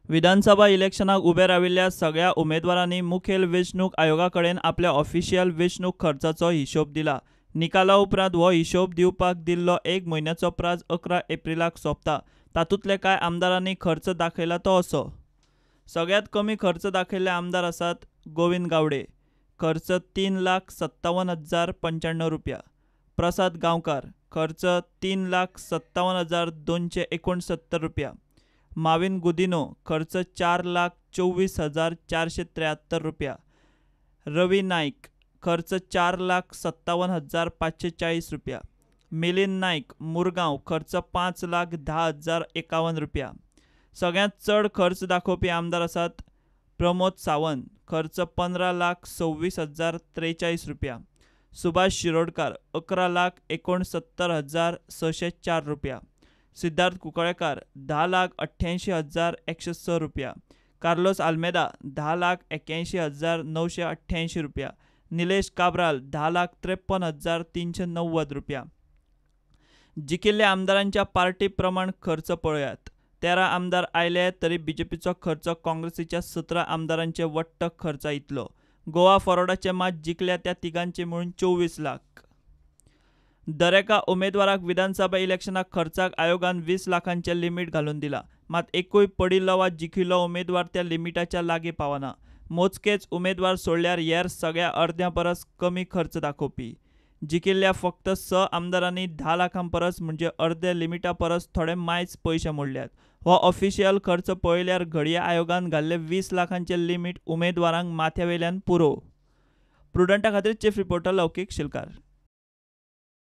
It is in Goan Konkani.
विधानसभा इलेक्शनाक उबे राविल्ल्या सगळ्या उमेदवारांनी मुखेल वेंचणूक आयोगा कडेन आपल्या ऑफिशियल वेंचणूक खर्चाचो हिशोब दिला. निकाला उपरांत हो हिशोब दिवपाक दिल्लो एक म्हयन्याचो प्राज 11 एप्रिलाक सोंपता. तातूंतले कांय आमदारांनी खर्च दाखयला तो असो. सगळ्यांत कमी खर्च दाखयल्ले आमदार आसात गोविंद गावडे, खर्च 3,57,095 रुपया. प्रसाद गांवकार, खर्च 3,57,269 रुपया. माविन गुदिनो, खर्च 4,24,473 रुपया. रवी नायक, खर्च 4,57,540 रुपया. मिलिंद नायक, मुरगांव, खर्च 5,10,051 रुपया. सगळ्यांत चड खर्च दाखोवपी आमदार आसात प्रमोद सावंत, खर्च 15,26,043 रुपया. सुभाष शिरोडकार, 11,69,604 रुपया. सिद्धार्थ कुंकळेकार, 10,88,106 रुपया. कार्लोस आल्मेदा, 10,81,988 रुपया. निलेश काब्राल, 10,53,390 रुपया. जिखिल्ल्या आमदारांच्या पार्टी प्रमाण खर्च पळयात. 13 आमदार आयले तरी बीजेपीचो खर्च काँग्रेसीच्या 17 आमदारांचे वट्ट खर्चा इतलो. गोवा फॉरवर्डाचे मात जिखल्या त्या तिगांचे मेळून 24 लाख. दरेका उमेदवाराक विधानसभा इलेक्शनाक खर्चाक आयोगान 20 लाखांचे लिमीट घालून दिला. मात एकूय पडिल्लो वा जिखिल्लो उमेदवार त्या लिमिटाच्या लागीं पावना. मोजकेच उमेदवार सोडल्यार हेर सगळ्या अर्द्या परस कमी खर्च दाखोवपी. जिखिल्ल्या फक्त 6 आमदारांनी 10 लाखां परस म्हणजे अर्दे लिमिटा परस थोडे मायज पयशे मोडल्यात. हो ऑफिशियल खर्च पळयल्यार घडये आयोगान घाल्ले 20 लाखांचे लिमीट उमेदवारांक माथ्या वयल्यान पुरो. प्रुडंटा खातीर चीफ रिपोर्टर लौकीक शिलकार.